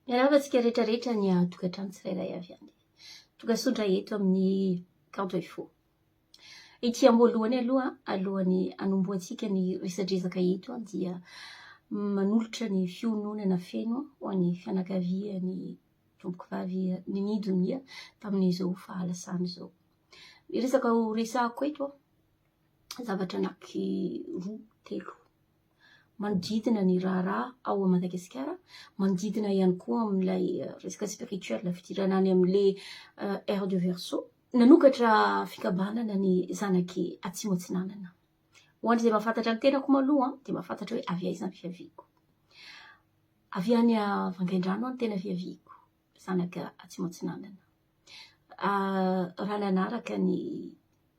Miarahaba antsika rehetra rehetra ny tokantrano tsirairay avy any. Tonga soa indray eto amin'ny Kanto Info. Ety am-boalohany aloha, alohan'ny hanombohantsika ny resadresaka eto dia manolotra ny fiononana feno ho an'ny fianakavian'ny tompokovavy Nini Donia tamin'izao fahalasana izao. Ny resaka ho resahako eto, zavatra anankiroa, telo. Manodidina ny raharaha ao Madagasikara, manodidina ihany koa amin'ilay resaka spirituel, fidirana any amin'ilay ère de verseau. Nanokatra fikambanana ny zanak'i Atsimo Atsinanana. Ho an'izay mahafantatra ny tenako moa aloha dia mahafantatra hoe avy aiza ny fiaviako. Avy any Vangaindrano ny tena fiaviako, zanaka Atsimo Atsinanana. Raha nanaraka ny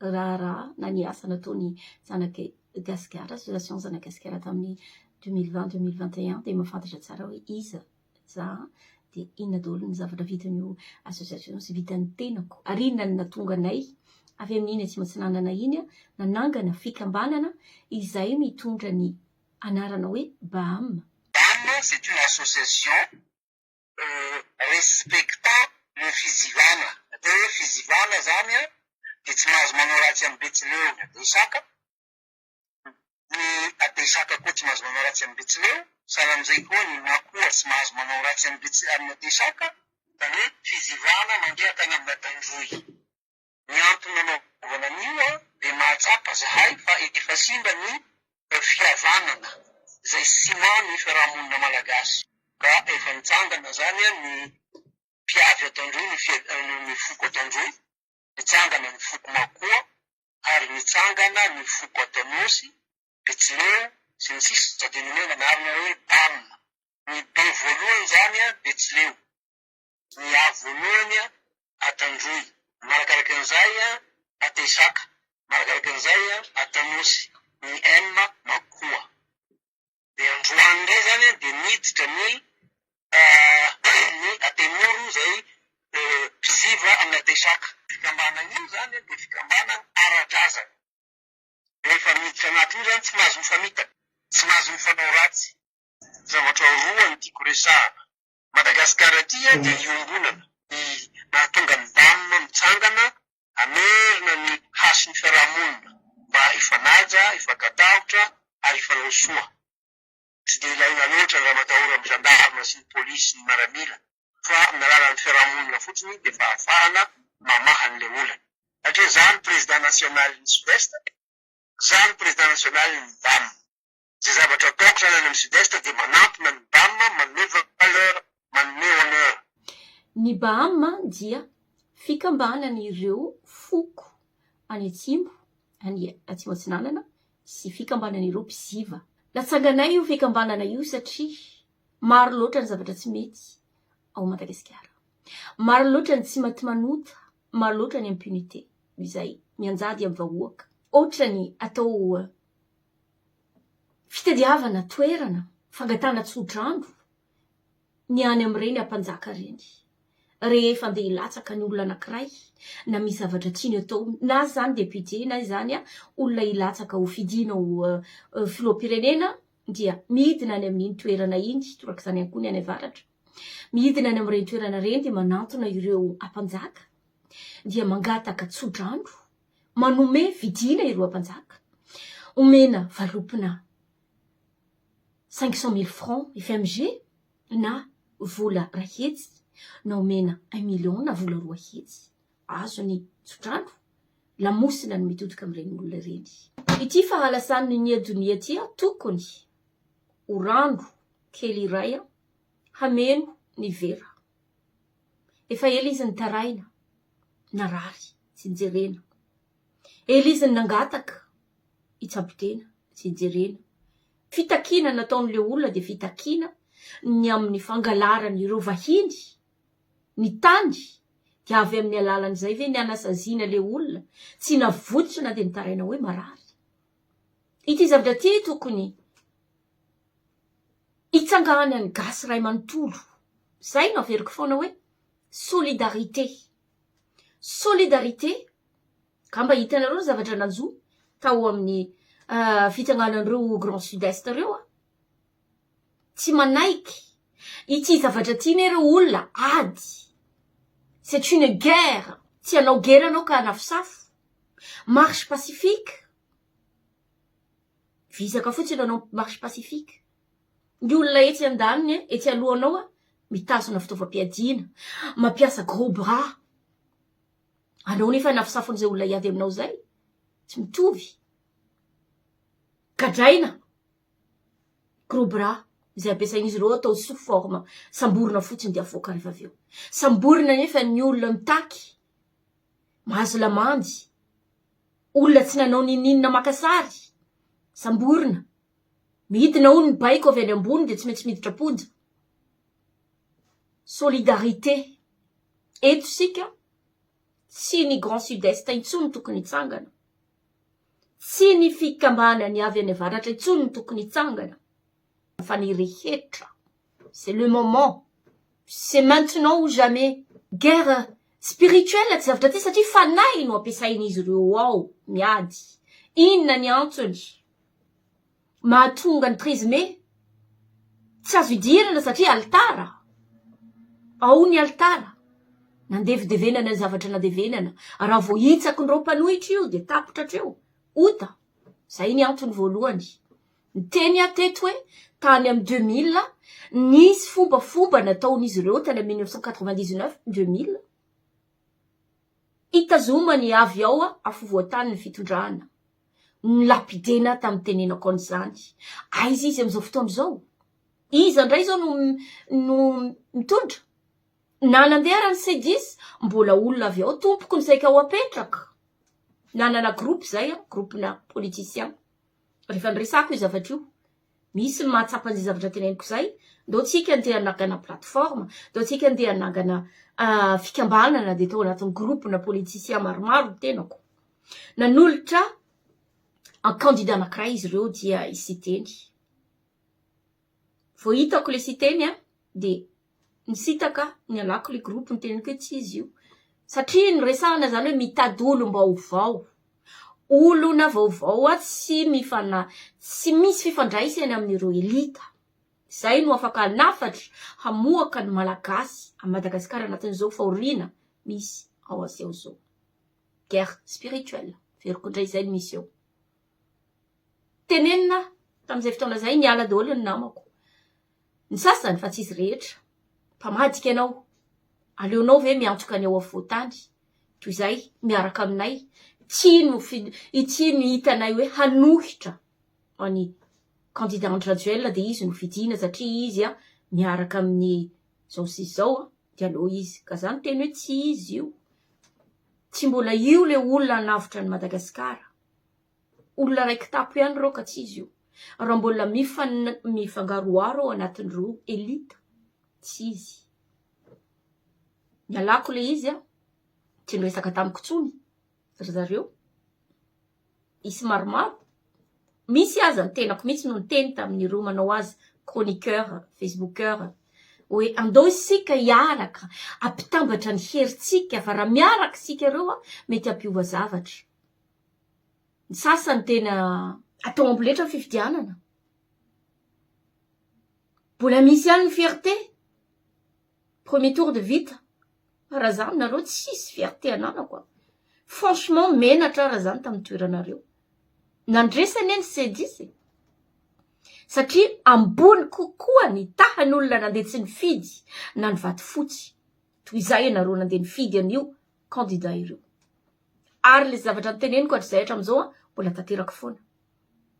raharaha na ny asa nataon'ny zanak'i Gasikara, association Zanak'i Gasikara tamin'ny 2020, 2021 dia mahafantatra tsara hoe iza za dia inona daholo ny zavatra vitan'io association sy vitan'ny tenako ary inona no nahatonga anay avy amin'iny Atsimo Atsinanana iny nanangana fikambanana izay mitondra ny anarana hoe BAAM. BAAM c'est une association respectant le fizivana. Atao hoe fizivana zany an, dia tsy mahazo manao ratsy amin'ny Betsileo ny Atesaka, ny Atesaka koa tsy mahazo manao ratsy amin'ny Betsileo, sahala amin'izay koa ny Makoa tsy mahazo manao ratsy amin'ny Betsi- amin'ny Atesaka, zany hoe fizivana mandeha tany amin'ny Antandroy. Ny antony nanaovana an'io an, dia mahatsapa zahay fa efa simba ny fihavanana izay ciment ny fiarahamonina malagasy. Ka efa nitsangana zany an ny mpiavy Antandroy, ny ny foko Antandroy, nitsangana ny foko Makoa, ary nitsangana ny foko Antanosy, Betsileo, sy ny sisa dia nomena anarana hoe Bam. Ny B voalohany zany an Betsileo. Ny A voalohany Antandroy, manarakaraka an'izay Antesaka, manarakaraka an'izay Antanosy, ny M Makoa. Dia androany indray izany dia niditra ny ny Antemoro izay mpiziva amin'ny Antesaka. Fikambanana io izany dia fikambanana ara-drazana. Rehefa miditra anatin'io izany tsy mahazo mifamitaka, tsy mahazo mifanao ratsy. Zavatra roa no tiako resahana. Madagasikara ity dia iombonana ny nahatonga ny BAM mitsangana hamerina ny hasin'ny fiarahamonina mba hifanaja, hifankatahotra ary hifanao soa. Tsy dia ilaina loatra ny ramatahora amin'ny zandarma sy ny polisy sy ny maramila fa amin'ny alalan'ny fiarahamonina fotsiny dia efa ahafahana mamaha an'ilay olana. Satria za no président national-n'ny Sud-Est, za no président national-n'ny BAM. Izay zavatra ataoko zany any amin'ny sud-est dia manampina ny Bam, manome valeur, manome honneur. Ny Baham dia fikambanan'ireo foko any atsimo, any atsimo atsinanana sy fikambanan'ireo mpiziva. Natsanganay io fikambanana io satria maro loatra ny zavatra tsy mety ao Madagasikara. Maro loatra ny tsimatimanota, maro loatra ny impunité izay mianjady amin'ny vahoaka. Otrany atao Fitadiavana toerana, fangatahana tso-drano ny any amin'ireny ampanjaka ireny. Rehefa andeha hilatsaka ny olona anankiray na misy zavatra tiany atao, na izany député na izany olona hilatsaka ho fidiana ho filoham-pirenena dia midina any amin'iny toerana iny, torak'izany ihany koa ny any avaratra. Midina any amin'ireny toerana ireny dia manantona ireo ampanjaka dia mangataka tso-drano Manome vidiana ireo mpanjaka. Omena valopina 500 mille francs FMG na vola iray hetsy na omena un million na vola 200. Azony tsodrano, lamosina no mitodika amin'ireny olona ireny. Ity fahalasan'ny Ninia Donia ity tokony ho rano kely iray hameno ny vera. Efa ela izy nitaraina, narary, tsy nijerena. Ela izy nangataka hitsabo tena, tsy nijerena. Fitakiana nataon'ilay olona dia fitakiana ny amin'ny fangalaran'ireo vahiny ny tany dia avy amin'ny alalan'izay ve ny hanasaziana ilay olona tsy navotsitra na dia nitaraina hoe marary. Ity zavatra ity tokony hitsanganan'ny gasy iray manontolo. Izay no averiko foana hoe solidarité. Solidarité, angamba hitanareo ny zavatra nanjo tao amin'ny fitsanganan'ireo Grand Sud Est ireo. Tsy manaiky. Ity zavatra ity anie ry olona ady. C'est une guerre. Tsy hanao guerre anao ka hanafosafo. Marche pacifique. Vizaka fotsiny hanao marche pacifique. Ny olona etsy andaniny, etsy alohanao mitazona fitaovam-piadiana, mampiasa gros bras. Anao nefa hanafosafo an'izay olona hiady aminao izay. Tsy mitovy. Gadraina. Gros bras izay ampiasain'izy ireo atao sous forme samborina fotsiny dia avoaka rehefa avy eo. Samborina nefa ny olona mitaky, mahazo lamandy, olona tsy nanao ninininona maka sary, samborina, midina hono ny baiko avy any ambony dia tsy maintsy miditra am-ponja. Solidarité, eto isika tsy ny grand sud est intsony tokony hitsangana. Tsy ny fikambanany avy any avaratra intsony no tokony hitsangana fa ny rehetra. C'est le moment. C'est maintenant ou jamais. Guerre spirituelle tsy zavatra ty satria fanahy no ampiasain'izy ireo ao miady. Inona ny antony mahatonga ny 13 mai tsy azo idirana satria alitara. Ao ny alitara. Nandevidevenana ny zavatra nandevenana. Raha vao hitsakin'ireo mpanohitra io dia tapitra hatreo. Ota. Izay ny antony voalohany. Niteny aho teto hoe tany amin'ny 2000 nisy fombafomba nataon'izy ireo tany amin'ny 1999 2000 hitazomany avy ao afovoan-tany ny fitondrana. Nilapidena tamin'ny tenenako an'izany. Aiza izy amin'izao fotoana izao? Iza indray izao no no mitondra? Na nandeha ara ny C10, mbola olona avy ao tompoko ny saika ho apetraka. Nanana groupe zay aho, groupe-na politicien. Rehefa niresako io zavatra io, misy ny mahatsapa an'izay zavatra teneniko izay, ndao tsika andeha hanangana plateforme, ndao tsika andeha hanangana fikambanana dia tao anatin'ny groupe-na politicien maromaro ny tenako. Nanolotra candidat anankiray izy ireo dia i Siteny. Vao hitako le Siteny an, dia nisintaka nialako le groupe niteneniko hoe tsy izy io. Satria niresahana zany hoe mitady olom-baovao. Olona vaovao an, tsy mifana, tsy misy fifandraisany amin'ireo elita. Izay no afaka hanafatra, hamoaka ny Malagasy à Madagasikara anatin'izao fahoriana misy ao Asia izao. Guerre spirituelle, averiko indray izay no misy eo. Tenenina tamin'izay fotoana izay niala daholo ny namako. Ny sasany fa tsy izy rehetra. Mpamadika ianao. Aleonao ve miantoka ny ao afovoan-tany toy izay miaraka aminay? Ity no ity no hitanay hoe hanohitra an'i candidat Andry Rajoelina dia izy no fidiana satria izy miaraka amin'ny izao sy izao dia aleo izy. Ka za niteny hoe tsy izy io. Tsy mbola io ilay olona hanavotra an'i Madagasikara. Olona iray kitapo ihany ireo ka tsy izy io. Raha mbola mifangaroharo ao anatin'ireo elite, tsy izy. Nialako ilay izy an, tsy niresaka tamiko intsony ry zareo. Hisy maromaro. Misy aza ny tenako mihitsy no niteny tamin'ireo manao azy chroniqueur, facebookeur, hoe andao isika hiaraka, hampitambatra ny herintsika fa raha miaraka isika ireo mety hampiova zavatra. Ny sasany tena atao amboletra ny fifidianana. Mbola misy ihany ny fierté. Premier tour de vita. Raha zany nareo tsisy fierté ananako a. Franchement menatra aho raha zany tamin'ny toeranareo. Nandresy anie ny C10 e. Satria ambony kokoa ny tahan'olona nandeha tsy nifidy na ny vato fotsy. Toy izay ianareo nandeha nifidy an'io candidat ireo. Ary le zavatra noteneniko hatrizay hatramin'izao an, mbola tanteraka foana.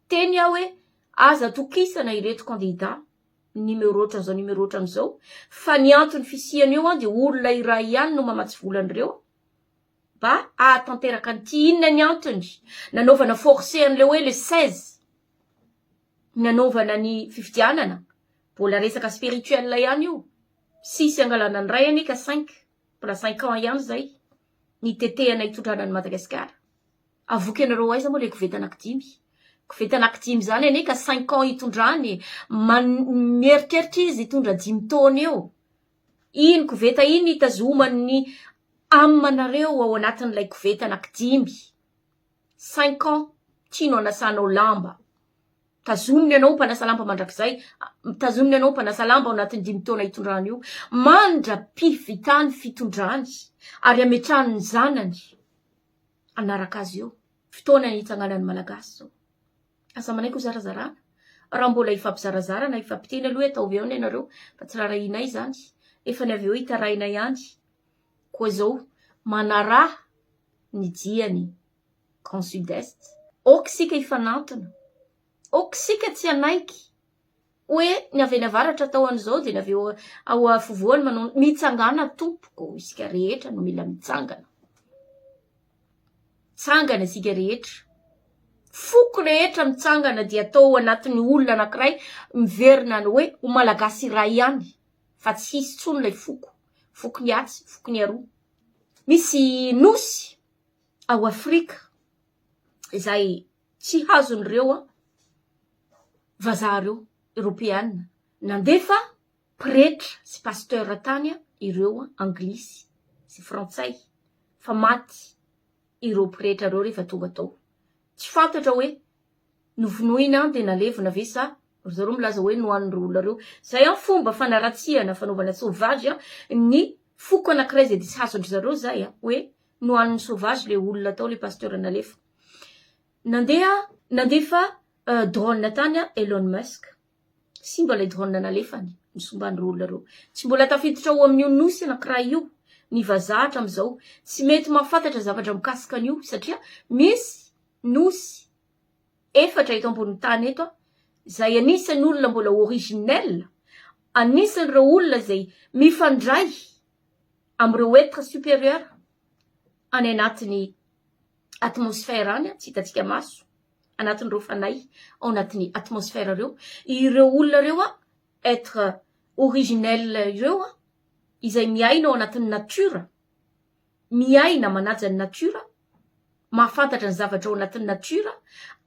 Teny aho hoe aza atokisana ireto candidat numéro ohatran'izao numéro ohatran'izao fa ny antony fisiany eo an dia olona iray ihany no mamatsy vola an'ireo mba hahatanteraka an'ity. Inona ny antony nanaovana forcé an'ilay hoe le 16 nanaovana ny fifidianana? Mbola resaka spirituel ihany io. Sisy angalana ny ray anie ka 5 mbola 5 ans ihany izay ny tetehana hitondrana an'i Madagasikara. Avoky anareo aiza moa le koveta anaky Koveta anaky dimy zany anie ka 5 ans hitondrany e. Mieritreritra izy hitondra 5 taona eo. Iny koveta iny hitazoman'ny âme-nareo ao anatin'ilay koveta anaky dimy. 5 ans, tsy no anasanao lamba. Tazominy ianao ho mpanasa lamba mandrakizay, tazominy ianao ho mpanasa lamba ao anatin'ny dimy taona hitondrany io, mandra-pivitany fitondrany ary ametrahany ny zanany hanaraka azy eo. Fotoana hitsanganan'ny Malagasy izao. Aza manaiky ho zarazarana. Raha mbola hifampizarazara na hifampiteny aloha hoe ataovy aona ianareo fa tsy rarahianay izany. Efa ny avy eo hitaraina ihany. Koa izao, manaraha ny diany Grand Sud Est. Ok isika hifanantona. Ok isika tsy hanaiky hoe ny avy any avaratra atao an'izao dia ny avy eo ao afovoany manao mitsangàna tompoko isika rehetra no mila mitsangana. Tsangana isika rehetra. Foko rehetra mitsangana dia atao ao anatin'ny olona anankiray miverina ny hoe ho malagasy iray ihany fa tsy hisy intsony ilay foko. Foko ny atsy, foko ny aroa. Misy nosy ao Afrika izay tsy hazon'ireo vazaha ireo, eropeana. Nandefa pretra sy pasteur tany ireo anglisy sy frantsay fa maty ireo pretra ireo rehefa tonga tao. Tsy fantatra hoe novonoina dia nalevina ve sa ry zareo milaza hoe nohanin'ireo olona ireo. Izay an fomba fanaratsiana, fanaovana sauvage ny foko anankiray izay tsy azon-dry zareo izay an, hoe nohanin'ny sauvage ilay olona tao, ilay pasteur nalefa. Nandeha nandefa drone tany Elon Musk. Simba ilay drone nalefany, nisomban'ireo olona ireo. Tsy mbola tafiditra ao amin'io nosy anankiray io ny vazaha hatramin'izao. Tsy mety mahafantatra zavatra mikasika an'io satria misy nosy efatra eto ambonin'ny tany eto izay anisan'ny olona mbola originel, anisan'ireo olona izay mifandray amin'ireo être supérieur any anatin'ny atmosphère any, tsy hitantsika maso, anatin'ireo fanahy ao anatin'ny atmosphère ireo, ireo olona ireo être originel ireo izay miaina ao anatin'ny nature, miaina manaja ny nature, mahafantatra ny zavatra ao anatin'ny nature,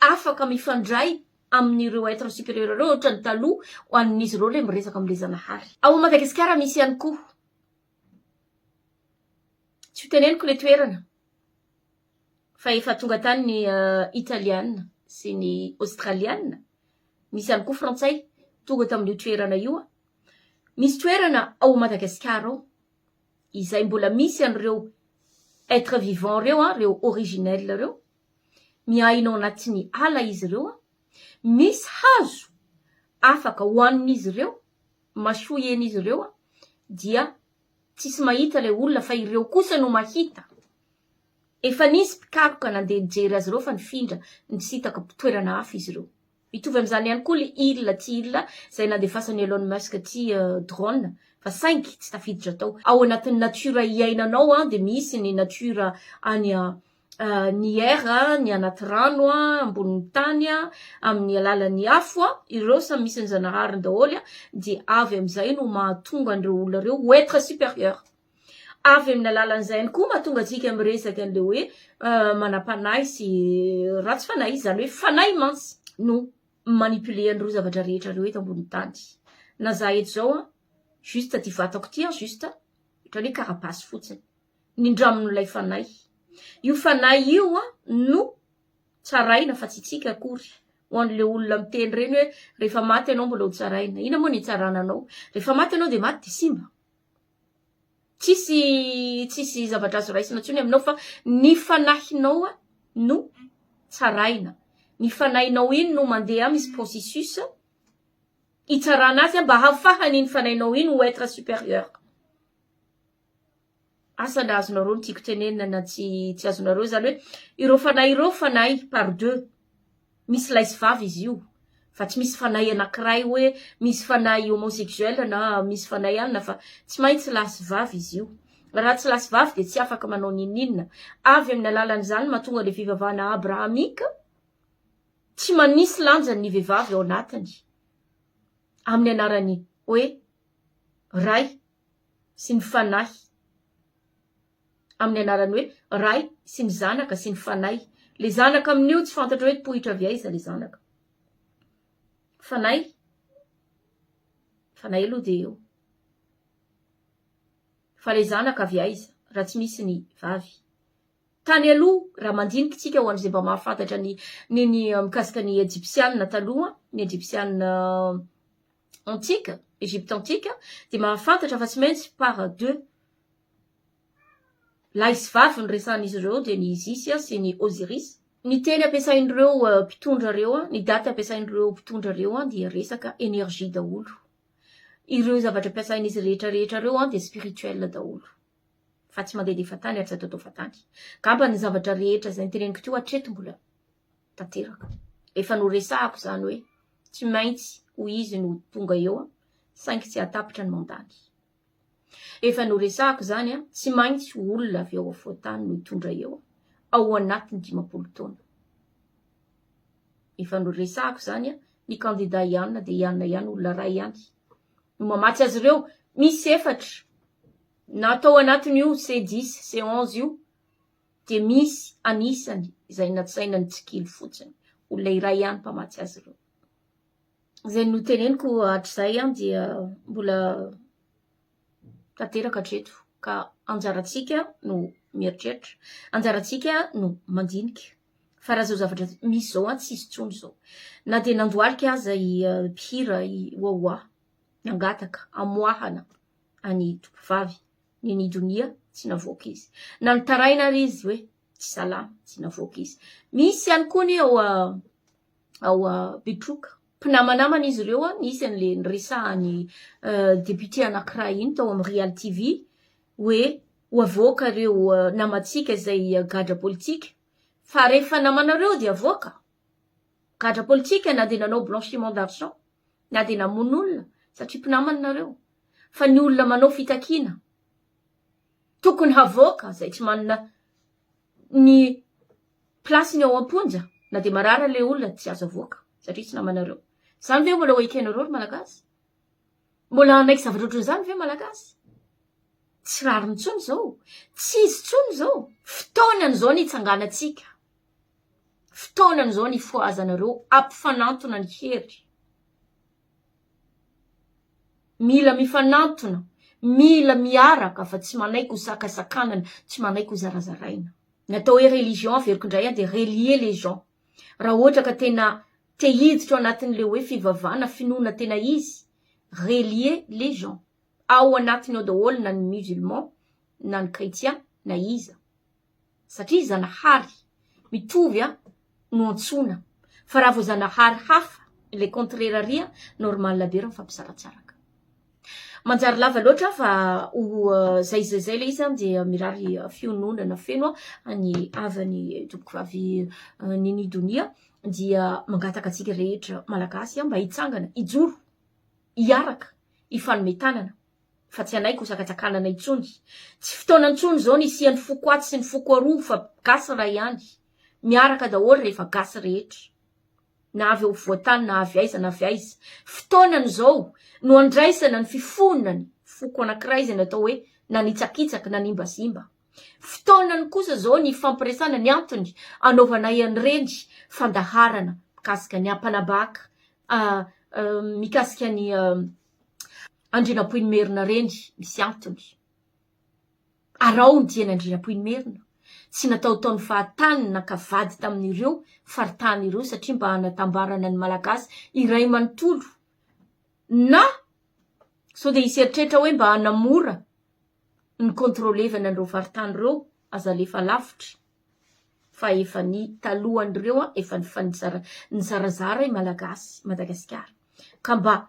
afaka mifandray amin'ireo être supérieur ireo ohatran'ny taloha ho an'izy ireo ilay miresaka amin'ilay Zanahary. Ao Madagasikara misy ihany koa, tsy ho teneniko ilay toerana fa efa tonga tany ny Italiana sy ny Australiana, misy ihany koa Frantsay tonga tamin'io toerana io. Misy toerana ao Madagasikara ao izay mbola misy an'ireo être vivant ireo, ireo originel ireo, miaina ao anatin'ny ala izy ireo, misy hazo afaka hohanin'izy ireo, masoien'izy ireo, dia tsisy mahita ilay olona fa ireo kosa no mahita. Efa nisy mpikaroka nandeha nijery azy ireo fa nifindra nisintaka toerana hafa izy ireo. Mitovy amin'izany ihany koa le île ty île izay nandefasan'i Elon Musk ty drone fa saingy tsy tafiditra tao. Ao anatin'ny nature iainanao an dia misy ny nature any ny air, ny anaty rano, ambonin'ny tany, amin'ny alalan'ny afo, ireo samy misy ny zanahariny daholo dia avy amin'izay no mahatonga an'ireo olona ireo ho être supérieur. Avy amin'ny alalan'izay ihany koa mahatonga antsika miresaka an'ilay hoe manam-panahy sy ratsy fanahy, izany hoe fanahy mantsy no mi-manipuler an'ireo zavatra rehetra ireo eto ambonin'ny tany. Na za eto izao an, juste ity vatako ity an, juste ohatran'ny hoe carapace fotsiny, nindramin'ilay fanahy. Io fanahy io an no tsaraina fa tsy itsika akory. Ho an'ilay olona miteny ireny hoe rehefa maty ianao mbola ho tsaraina. Inona moa ny hitsarana anao? Rehefa maty ianao dia maty dia simba. Tsisy tsisy zavatra azo raisina intsony aminao fa ny fanahinao no tsaraina. Ny fanahinao iny no mandeha misy processus hitsarana azy mba hahafahan'iny fanahinao iny ho être supérieur. Asa na azonareo ny tiako tenenina na tsy tsy azonareo izany hoe ireo fanahy ireo fanahy par deux. Misy lahy sy vavy izy io fa tsy misy fanahy anankiray hoe misy fanahy homosexuel na misy fanahy anona fa tsy maintsy lahy sy vavy izy io. Raha tsy lahy sy vavy dia tsy afaka manao n'inon'inona. Avy amin'ny alalan'izany mahatonga ilay fivavahana abrahamique tsy manisy lanjany ny vehivavy ao anatiny amin'ny anaran'ny hoe Ray sy ny Fanahy. Amin'ny anaran'ny hoe Ray sy ny Zanaka sy ny Fanahy. Le Zanaka amin'io tsy fantatra hoe poitra avy aiza le Zanaka. Fanahy, Fanahy aloha dia eo. Fa le Zanaka avy aiza raha tsy misy ny vavy. Tany aloha, raha mandinika isika ho an'izay mba mahafantatra ny ny ny mikasika ny Ejipsianina taloha, ny Ejipsianina antique, Egypte antique, dia mahafantatra fa tsy maintsy par deux lahy sy vavy no resahan'izy ireo dia ny Isis sy ny Osiris. Ny teny ampiasain'ireo mpitondra ireo, ny daty ampiasain'ireo mpitondra ireo dia resaka énergie daholo. Ireo zavatra ampiasain'izy rehetra rehetra ireo dia spirituel daholo. Fa tsy mandehandeha fahatany ary tsy ataotao fahatany. Angamba ny zavatra rehetra izay noteneniko teo hatreto mbola tanteraka. Efa noresahako izany hoe tsy maintsy ho izy no tonga eo saingy tsy hahatapitra ny mandany. Efa noresahako izany an, tsy maintsy ho olona avy ao afovoan-tany no hitondra eo ao anatin'ny 50 taona. Efa noresahako izany an, ny kandida Ianona dia Ianona ihany, olona iray ihany no mamatsy azy ireo, misy efatra na tao anatin'io C10, C11 io dia misy anisany izay natsaina nitsikilo fotsiny, olona iray ihany mpamatsy azy ireo. Izay noteneniko hatrizay dia mbola tanteraka hatreto ka anjarantsika no mieritreritra, anjarantsika no mandinika fa raha izao zavatra misy izao tsisy intsony izao. Na dia nandohalika aza i mpihira i Wawa nangataka hamoahana an'i tompovavy Nini Donia tsy navoaka izy. Na nitaraina ary izy hoe tsy salama tsy navoaka izy. Misy ihany koa ny ao ao Betroka. Mpinamanamana izy ireo, nisy an'le niresahan'ny député anankiray iny tao amin'ny Real TV hoe ho avoaka ireo namantsika izay gadra politika fa rehefa namanareo dia avoaka. Gadra politika na dia nanao blanchiment d'argent na dia namono olona satria mpinamana nareo fa ny olona manao fitakiana tokony havoaka izay tsy manana ny Place-ny ao am-ponja na dia marary ilay olona tsy azo avoaka satria tsy namanareo. Izany ve mbola ho ekenareo ry Malagasy? Mbola hanaiky zavatra ohatran'izany ve Malagasy? Tsy rariny intsony izao. Tsy izy intsony izao. Fotoanany izao ny hitsanganantsika. Fotoanany izao ny hifohazanareo hampifanantona ny hery. Mila mifanantona, mila miaraka fa tsy manaiky ho sakasakanana, tsy manaiky ho zarazaraina. Ny atao hoe religion averiko indray dia relier les gens. Raha ohatra ka tena te hiditra ao anatin'ilay hoe fivavahana, finoana tena izy, relier les gens. Ao anatiny ao daholo na ny musulman na ny chrétien na iza. Satria Zanahary mitovy no antsoina. Fa raha vao Zanahary hafa, ilay contraire ary, normal be raha mifampisaratsaraka. Manjary lava loatra fa ho zay zay zay ilay izy dia mirary fiononana feno any havany tompokovavy Nini Donia dia mangataka antsika rehetra Malagasy mba hitsangana, hijoro, hiaraka, hifanome tanana fa tsy hanaiky ho sakatsakanana intsony. Tsy fotoana intsony izao ny hisian'ny foko atsy sy ny foko aroa fa gasy iray ihany. Miaraka daholo rehefa gasy rehetra. Na avy eo afovoan-tany na avy aiza na avy aiza. Fotoanany izao no andraisana ny fifonany foko anankiray izay natao hoe nanitsakitsaka, nanimbazimba. Fotoanany kosa izao ny hifampiresahana ny antony anaovanay an'ireny fandaharana mikasika ny ampanabaka, mikasika ny Andrianampoinimerina ireny, misy antony. Araho ny dian'i Andrianampoinimerina. Tsy nataotaony fahatany ny naka vady tamin'ireo faritany ireo satria mba hanatambarana ny Malagasy iray manontolo na sao dia hisy eritreritra hoe mba hanamora ny contrôlevana an'ireo faritany ireo aza alefa lavitra fa efa ny talohan'ireo efa nizarazara i Malagasy, Madagasikara ka mba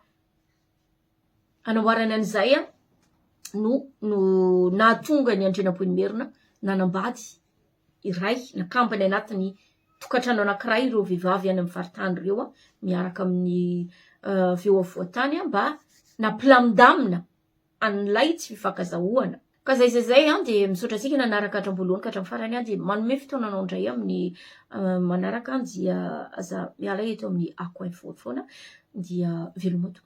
Hanamboarana an'izay no no nahatonga ny Andrianampoinimerina nanambady iray nakambany anatin'ny tokantrano anankiray ireo vehivavy any amin'ny faritany ireo miaraka amin'ny avy eo afovoan-tany mba nampilamindamina an'ilay tsy fifankazahoana. Ka zay zay zay an, dia misaotra antsika nanaraka hatramin'ny voalohany ka hatramin'ny farany an, dia manome fotoana anao indray amin'ny manaraka an, dia aza miala eto amin'ny Ako Info foana, dia veloma tompoko.